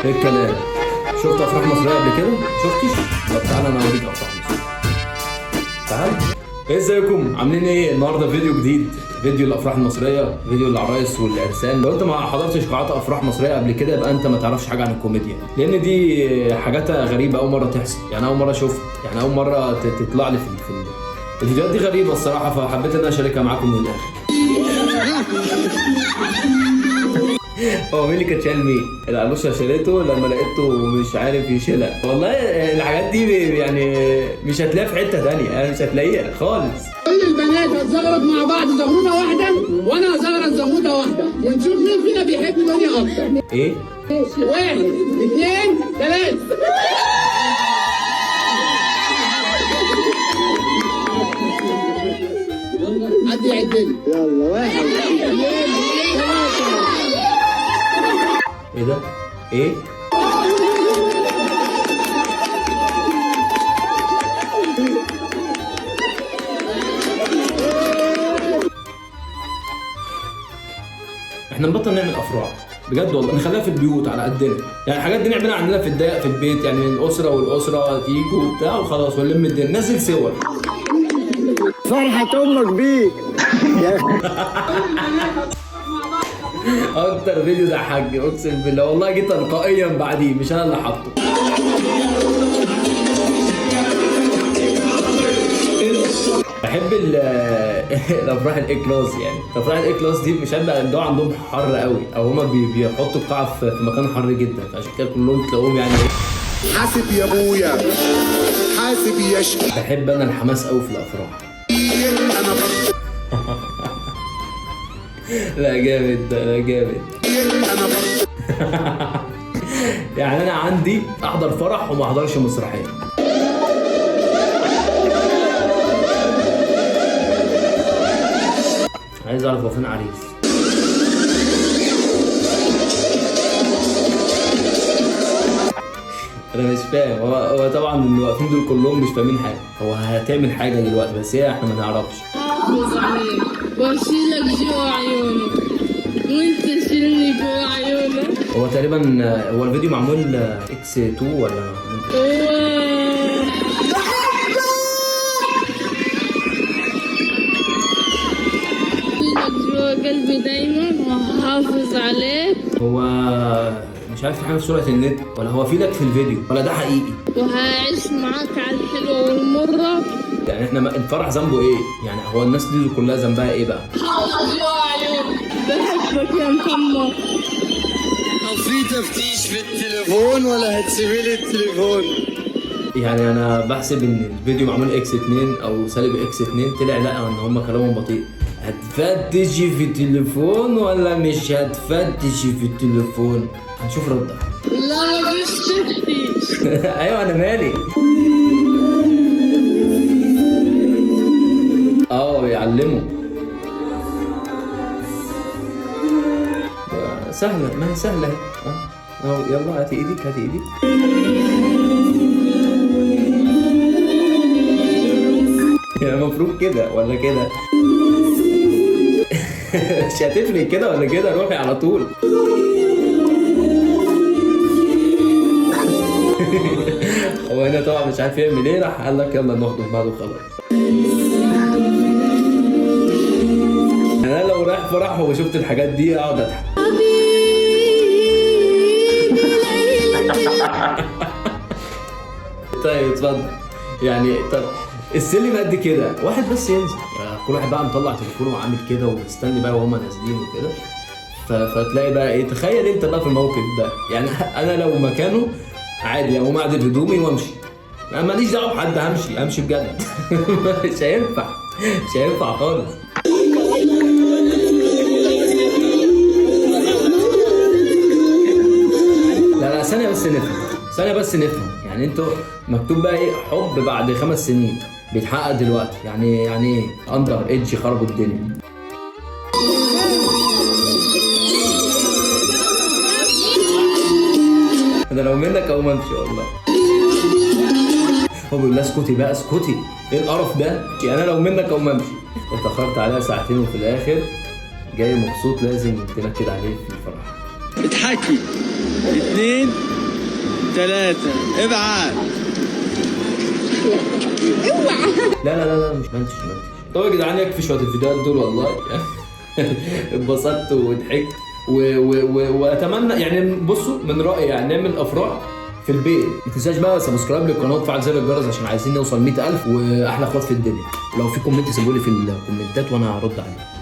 ايه الكلام؟ شفت افراح مصرية قبل كده؟ شفتش؟ طب تعالى انا اوريك افراح مصرية. تعال. ازيكم عاملين ايه؟ النهارده فيديو جديد، فيديو الافراح المصرية، فيديو العرايس والعرسان. لو انت ما حضرتش قاعات افراح مصرية قبل كده يبقى انت ما تعرفش حاجة عن الكوميديا، لان دي حاجاتها غريبة، اول مرة تحصل، يعني اول مرة اشوفها، يعني اول مرة تطلع لي في الفيديوهات دي، غريبة الصراحة، فحبيت ان انا اشاركها معاكم من الاخر. هو مين اللي كان شايل مين؟ العروسة شالته لما لقيته مش عارف يشيلها. والله الحاجات دي يعني مش هتلاقيها في حتة ثانية، يعني مش هتلاقيها خالص. كل البنات هتزغرط مع بعض زغروطه واحدة، وانا هزغرط زغروطه واحدة، ونشوف مين فينا بيحب الدنيا اكتر. ايه؟ 1 2 3. حد يعد لي. يلا 1 2 3. ايه ده؟ ايه؟ احنا نبطل نعمل افراح بجد والله، نخليها في البيوت على قدنا، يعني الحاجات دي نعملها عندنا في الضيق في البيت، يعني الاسرة والاسرة تيجوا وبتاع وخلاص ونلم الدنيا، نزل صور. فرحة أمك بيك. اكتر فيديو ضحكني اقسم بالله، والله جيت تلقائيا بعديه، مش انا اللي حاطه. بحب الافراح ال A class، يعني الافراح ال A class دي مش عارف بقى الجو عندهم حر قوي، او هما بيحطوا القاعة في مكان حر جدا، فعشان كده كلهم تلاقوهم يعني حاسب يا ابويا، حاسب يا شقيق. بحب انا الحماس قوي في الافراح. انا لا جامد ده، لا جامد. انا يعني انا عندي احضر فرح وما احضرش مسرحية. عايز اعرف هو فين عريس. انا مش فاهم، هو طبعا اللي واقفين دول كلهم مش فاهمين حاجة، هو هتعمل حاجة دلوقتي بس هي احنا ما نعرفش. حافظ عليك واشيلك جوا عيونك وانت شيلني جوا عيونك. هو تقريبا هو الفيديو معمول X 2 ولا معمول؟ اشيلك جوا قلبي دايما وحافظ عليك. هو مش عارف في حاجة في سرعة النت، ولا هو في لك في الفيديو، ولا ده حقيقي؟ وهعيش معاك على الحلوة والمرة. يعني احنا الفرح ذنبه ايه؟ يعني هو الناس دي كلها ذنبها ايه بقى؟ حافظ جوا عيونك، بحبك يا محمد. في تفتيش في التليفون ولا هتسيبي لي التليفون؟ يعني انا بحسب ان الفيديو معمول X 2 او سالب X 2، طلع لا ان هم كلامهم بطيء. هتفتشي في التليفون ولا مش هتفتشي في التليفون؟ هنشوف ردها. لا مفيش تفتيش. ايوه انا مالي. بيعلموا. سهلة، ما هي سهلة. يلا هاتي ايدك، هاتي ايدك. يا المفروض كده ولا كده؟ مش هتفرق كده ولا كده، روحي على طول. هو هنا طبعا مش عارف يعمل ايه، راح قال لك يلا نحضن بعض وخلاص. انا لو رايح فرح وشفت الحاجات دي اقعد اضحك. طيب اتفضل. يعني طب السلم قد كده، واحد بس ينزل، يعني كل واحد بقى مطلع تليفونه وعامل كده ومستني بقى وهما نازلين وكده. فتلاقي بقى ايه، تخيل انت بقى في الموقف ده، يعني انا لو مكانه عادي اقوم اعدل هدومي وامشي، انا ماليش دعوه بحد، همشي همشي بجد. مش هينفع، مش هينفع خالص. لا لا ثانية بس نفهم، ثانية بس نفهم، يعني انتوا مكتوب بقى ايه؟ حب بعد 5 سنين بيتحقق دلوقتي، يعني ايه؟ under age خربوا الدنيا. انا لو منك اقوم امشي والله. هو بيقول لها اسكتي بقى اسكتي، ايه القرف ده؟ يعني انا لو منك اقوم امشي. اتاخرت عليها ساعتين وفي الاخر جاي مبسوط، لازم تنكد عليه في الفرح. اضحكي. 2 3 ابعت. لا لا لا لا، مش منتش منتش. طب يا جدعان يكفي شوية الفيديوهات دول والله. اتبسطت وضحكت واتمنى يعني، بصوا من رايي يعني نعمل افراح في البيت. ما تنساش بقى subscribe للقناة وتفعل زر الجرس عشان عايزين نوصل 100,000 واحلى اخوات في الدنيا. لو في comment سيبولي في الكومنتات وانا هرد عليه.